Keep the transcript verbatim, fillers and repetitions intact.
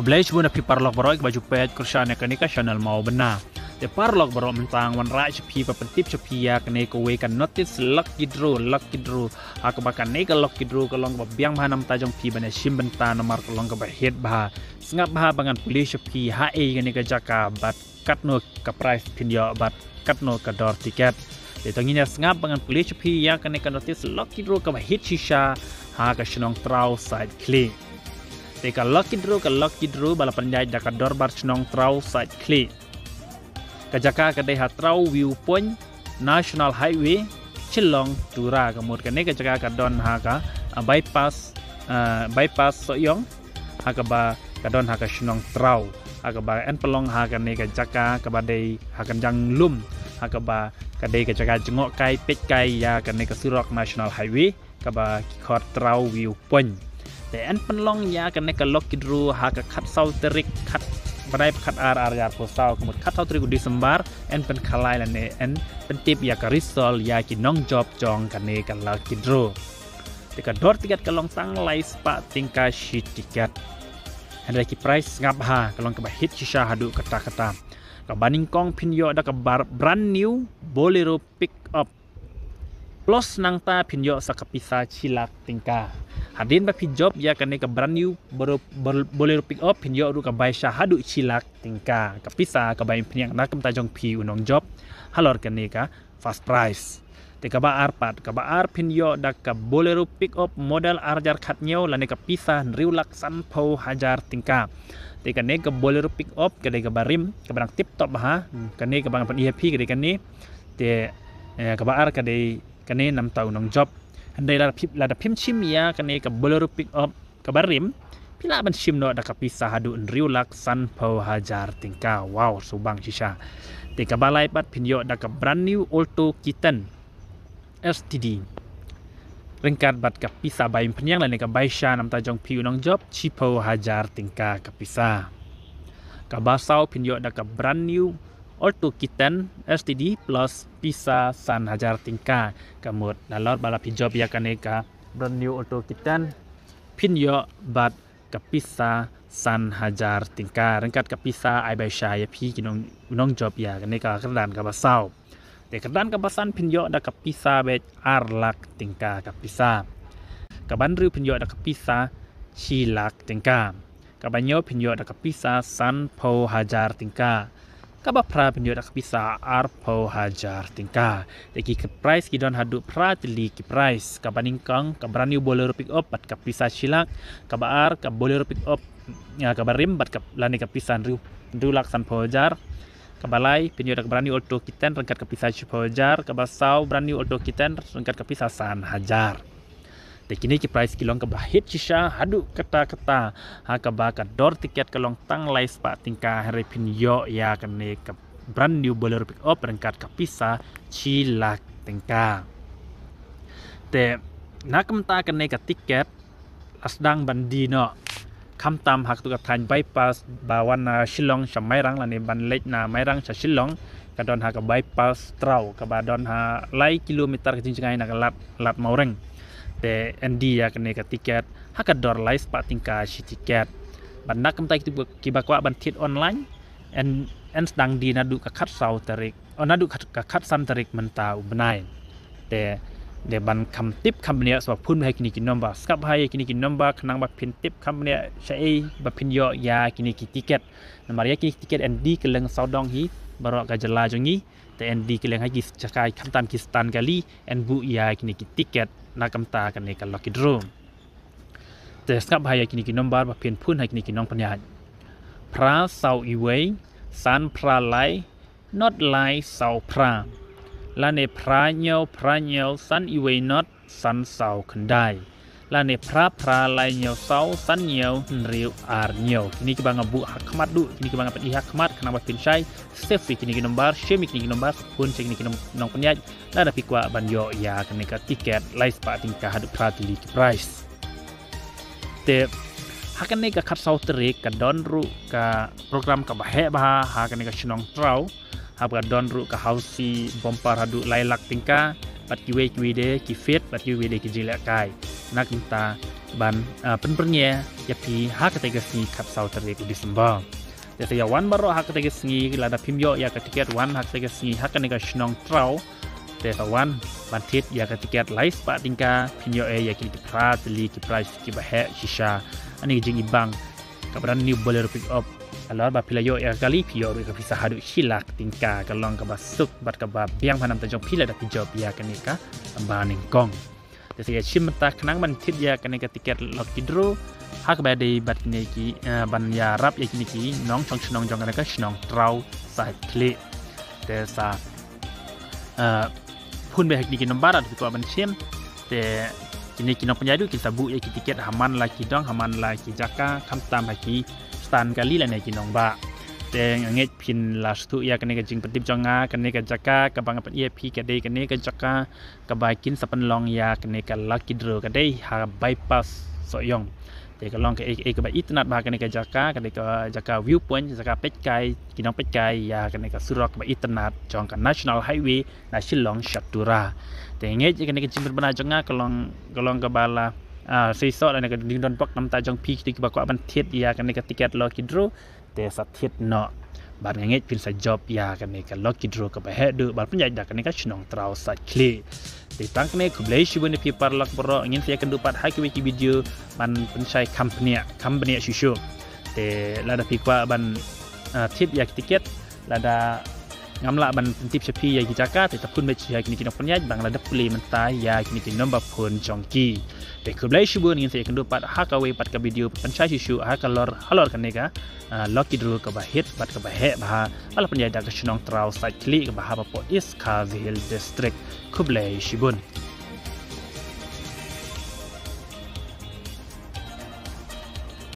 Khublei shibun ïa phi paralok baroh kiba ju peit kyrshan ïa kane ka channel Mawbynna. Te paralok baroh, mynta ngan wanrah sha phi, ba pyntip sha phi ïa kane kawei ka notice lucky draw, lucky draw. Ha kaba kane ka lucky draw ka long kaba biang bha namar jong phi ban ïa shim bynta namar ka long kaba hit bha. Sngap bha ba ngan pule sha phi ha ei kane ka jaka bad katno ka prize phin ïoh bad katno ka dor tiket. Te to ngin ïa sngap ba ngan pule sha phi ïa kane ka notice lucky draw kaba hit shisha ha ka shnong Traw sait Khlieh. Te ka lucky draw, ka lucky draw ba la pynïaid da ka dorbar shnong Traw sait Khlieh. Ka jaka ka dei ha Traw View Point, National Highway, Shillong, Tura. Ka mut kane ka jaka ka don ha ka, ah, bypass, ah, bypass Sohiong, ha kaba ka don ha ka shnong Traw, ha kaba yn pynlong ha kane ka jaka kaba dei ha ka jinglum, ha kaba ka dei ka jaka jngoh kai peit kai ïa kane ka surok National Highway kaba ki khot Traw View Point. Te yn pynlong ïa kane ka lucky draw ha ka khatsaw tarik, khat, bnai khatar, ar hajar arphew saw, ka mut khatsaw tarik u December, yn pynkhalai lane yn pyntip ïa ka result ïa ki nongjop jong kane ka lucky draw. Te ka dor tiket ka long tang lai spah tyngka shi tiket. Hynrei ki prize sngap bha, ka long kaba hit shisha haduh katta katta. Kaba nyngkong phin ïoh da ka bar-, brand new Bolero Pick Up. Plus nangta phin ïoh sa ka pisa shi lak tyngka. Hadien ba phi jop ïa kane ka brand new Bolero, Bol-, Bolero Pick Up, phin ïoh ruh ka bai sha haduh shi lak tyngka ka pisa kaba ïaphniang na ka bynta jong phi u nongjop halor kane ka first prize. Te kaba ar pat, kaba ar phin ïoh da ka Bolero Pick Up model ar hajar khathynñiew lane ka pisa hynriew lak sanphew hajar tyngka. Te kane ka Bolero Pick Up ka dei kaba rim, kaba dang tip top bha. Hmm, kane kaba ngan pyni ïa phi ka dei kane. Te, eh, kaba ar ka dei kane namar u nongjop. Hynrei lada phi, lada phim shim ïa kane ka Bolero Pick Up kaba rim, phi lah ban shim noh da ka pisa haduh hynriew lak sanphew hajar tyngka. Wow, sngewbang shisha. Te kaba lai pat phin ïoh da ka brand new Alto K ten S T D. Ryngkat bad ka pisa bai ïaphniang lane ka bai sha namar jong phi u nongjop, shiphew hajar tyngka ka pisa. Kaba saw phin ïoh da ka brand new Alto K ten S T D plus pisa san hajar tyngka. Ka mut nalor ba la phi jop ïa kane ka brand new Alto K ten, phin ïoh bad ka pisa san hajar tyngka. Ryngkat ka pisa ai bai sha ïa phi ki nong, nongjop ïa kane ka kyrdan kaba saw. Te kyrdan kaba san phin ïoh da ka pisa beit ar lak tyngka ka pisa. Kaba hynriew phin ïoh da ka pisa shi lak tyngka. Kaba hynñiew phin ïoh da ka pisa sanphew hajar tyngka. Kaba phra phin ïoh da ka pisa arphew hajar tyngka. Te ki, ki prize ki don haduh phra tylli ki prize. Kaba nyngkong ka brand new Bolero Pick Up bad ka pisa shi lak. Kaba ar ka Bolero Pick Up, ïa, kaba rim bad ka, lane ka pisa hynriew, hynriew lak sanphew hajar. Kaba lai phin ïoh da ka brand new Alto K ten ryngkat ka pisa shiphew hajar. Kaba saw brand new Alto K ten ryngkat ka pisa san hajar. Te kine ki prize ki long kaba hit shisha haduh katta katta. Ha kaba ka dor tiket ka long tang lai spah tyngka, hynrei phin ïoh ïa kane ka brand new Bolero Pick Up ryngkat ka pisa shi lak tyngka. Te na ka bynta kane ka tiket la sdang ban die noh. Khamtam ha katu ka thaiñ bypass ba wan na Shillong sha Mairang lane ban leit na Mairang sha Shillong, ka don ha ka bypass Traw kaba don ha lai kilometer ka jingjngai na ka lad, lad Mawreng. Te yn die ïa kane ka tiket ha ka dor lai spah tyngka shi tiket. Bad na ka bynta kitu kiba kwah ban thied online, yn, yn sdang die naduh ka khatsaw tarik, oh, naduh ka khat, ka khatsan tarik mynta u bnai. Te, te ban kham tip kham bniah sa phone bha ïa kine ki number. Sngap bha ïa kine ki number khnang ba phin tip kham bniah shaei ba phin ïoh ïa kine ki tiket. Namar ïa kine ki tiket yn die kylleng sawdong hi baroh ka jylla jong ngi. Te yn die kylleng ha ki jaka khamtam ki stand kali yn buh ïa kine ki tiket na ka bynta kane ka lucky draw. Te sngap bha ïa kine ki number ba phin phone ha kine ki nongpynïaid. Phra saw wei, san phra lai, not lai saw phra. Lane phra hynñiew phra hynñiew san wei not san saw khyndai. Lane phra phra lai hynñiew saw san hynñiew hynriew ar hynñiew. Kine kiba nga buh ha khmat duh, kine kiba nga pyni ha khmat khnang ba phin shai. Save ïa kine ki number, shim ïa kine ki number, phone sha kine ki nong, nongpynïaid. Lada phi kwah ban ïoh ïa kane ka tiket lai spah tyngka haduh phra tylli ki prize. Te ha kane ka khatsaw tarik ka don ruh ka program kaba heh bha ha kane ka shnong Traw. Haba ka don ruh ka housie bumper haduh lai lak tyngka, bad kiwei kiwei de ki fete, bad kiwei de ki jingïalehkai. Na ka bynta ban, ah, pynpyrngia ïa phi ha katei ka sngi khatsaw tarik u December. Te sa ïa wan baroh ha katei ka sngi, lada phim ïoh ïa ka tiket, wan ha katei ka sngi ha kane ka shnong Traw. Te sa wan ban thied ïa ka tiket lai spah tyngka, phin ïoh ïa kine ki phra tylli ki prize kiba heh shisha. Ani ka jingibang ka brand new Bolero pickup. Halor ba phi la ïoh ïa ka kali, phi ïoh ruh ka pisa haduh shi lak tyngka. Ka long kaba suk bad kaba biang ha namta jong phi lada phi jop ïa kane ka tamba nyngkong. Te sa ïa shim bynta khnang ban thied ïa kane ka tiket lucky draw ha kaba dei bad kine ki, eh, ban ïarap ïa kine ki nongshong shnong jong kane ka shnong Traw Saitkhlieh. Te sa, eh, phone beit ha kine ki number lada phi kwah ban shim. Te kine ki nongpynïaid ruh kin sa buh ïa ki tiket ha man la ki dong, ha man la ki jaka, khamtam ha ki stand kali lane ki nongbah. Te nga ngeit phin la sngewthuh ïa kane ka jingpyntip jong nga, kane ka jaka kaba nga pyni ïa phi ka dei kane ka jaka kaba kin sa pynlong ïa kane ka lucky draw ka dei ha bypass Sohiong. Te ka long kaei kaei kaba itynnad bha kane ka jaka, ka dei ka jaka viewpoint, jaka peitkai, ki nongpeitkai ïa kane ka surok kaba itynnad jong ka National Highway na Shillong sha Tura. Te nga ngeit ïa kane ka jingpynbna jong nga ka long, ka long kaba la, ah, seisoh lane ka ding donbok namta jong phi kito kiba kwah ban thied ïa kane ka tiket lucky draw. Te sa thied noh. Bad nga ngeit phin sa jop ïa kane ka lucky draw kaba heh duh ba la pynïaid da kane ka shnong Traw Saitkhlieh. Te tang kane, khublei shibun ïa phi paralok baroh, ngin sa ïakynduh pat ha kiwei ki video ban pynshai kham bniah, kham bniah shuh shuh. Te lada phi kwah ban, ah, thied ïa ki tiket, lada ngam lah ban pyntip sha phi ïa ki jaka, te sa phone beit sha kine ki nongpynïaid ba nga la dep pule mynta ïa kine ki number phone jong ki. Te khublei shibun, ngin sa ïakynduh pat ha kawei pat ka video pynshai shuh shuh halor, halor kane ka, ah, lucky draw kaba hit bad kaba heh bha ba la pynïaid da ka shnong Traw Saitkhlieh kaba ha Papoh, East Khasi Hills District. Khublei shibun.